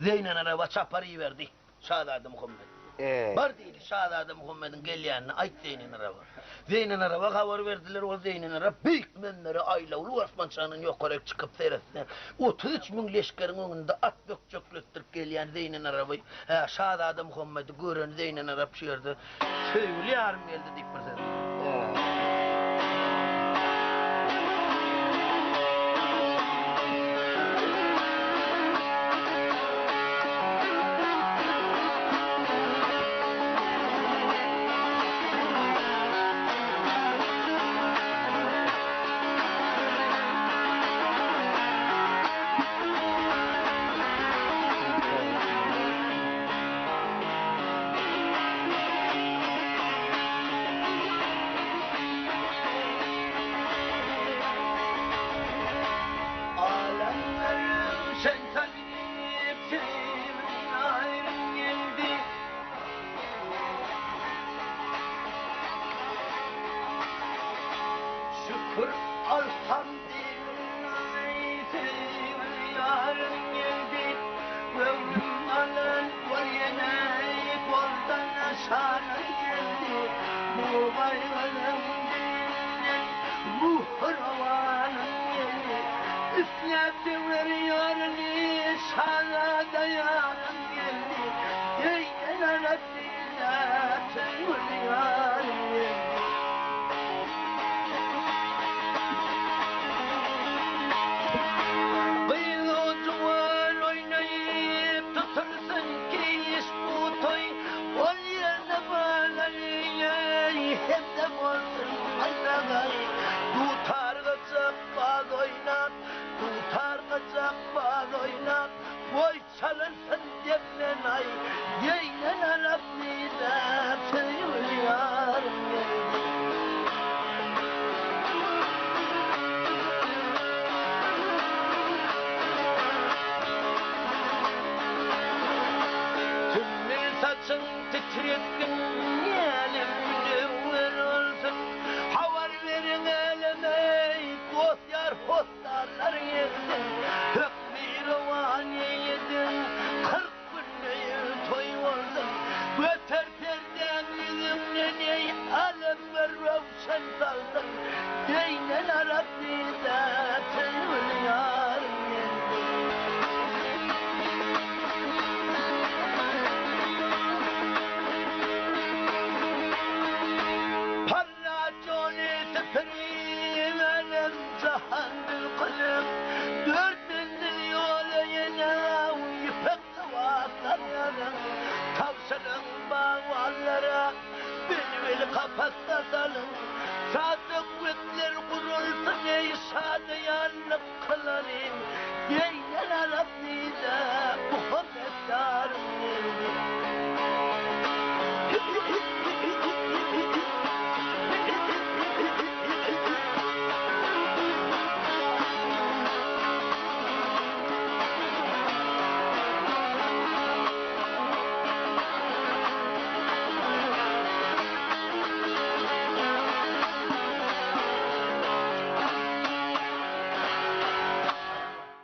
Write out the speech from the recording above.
Zeýnenaraba çapar iberdi şazada Muhammet. Bar diýdi, şazada Muhammediň gelýänini aýt Zeýnenaraba. Zeýnenaraba habar berdiler, ol Zeýnenarap beýik münbere aýlawly basgançagyndan ýokaryk çykyp seretse, 33 müň leşgeriň öňünde at bökjekletdirip gelýän Zeýnenaraby, hä, şazada Muhammedi gören Zeýnenarap şu ýerde Söýgüli ýarym geldi diýip bir söz. Alemlerim sen tabip sevgili yarim geldi. Şükür alhamdülillah sevgili yarim geldi. Göwnüm alan ol ýene goldan aşana geldi. Bu gaýgynyň dilinden ruhy rowanym geldi. Isläp söwer ýaryny şazada ýarym geldi. Eý, Arap diýläp söýgüli ýarym geldi. Gyz-u juwan oýnaýyp tutulsyn keýiş bu toý, Ol ýerde balaly hem-de bolsun aýdagaý. Dutar gyjak baz oýnap, dutar gyjak baz oýnap, Goý çalynsyn depmen-aý, Geýnen alap diýläp söýgüli ýarym geldi. Sümmül saçyň titretgin, älem münewwer bolsun. Habar beriň äleme, dost-ýar, hossarlar gelsin. Hökmi rowan eýlediň, 40 günde toý bolsun. Göter perdäň ýüzüňden, eý, alemge röwşen salsyn. Geýnen arap diýse, söýgüli ýarym geldi. Parlat ýoly süpürip, älem jahan dil kylyp, Dört menzil ýola ýene ýüpek lybaslar ýazyň. Tabşyryň bagbanlara, bilbil kapasda salyň. Şa-söhbetler gurulsyn, eý, şadyýanlyk kylalyň.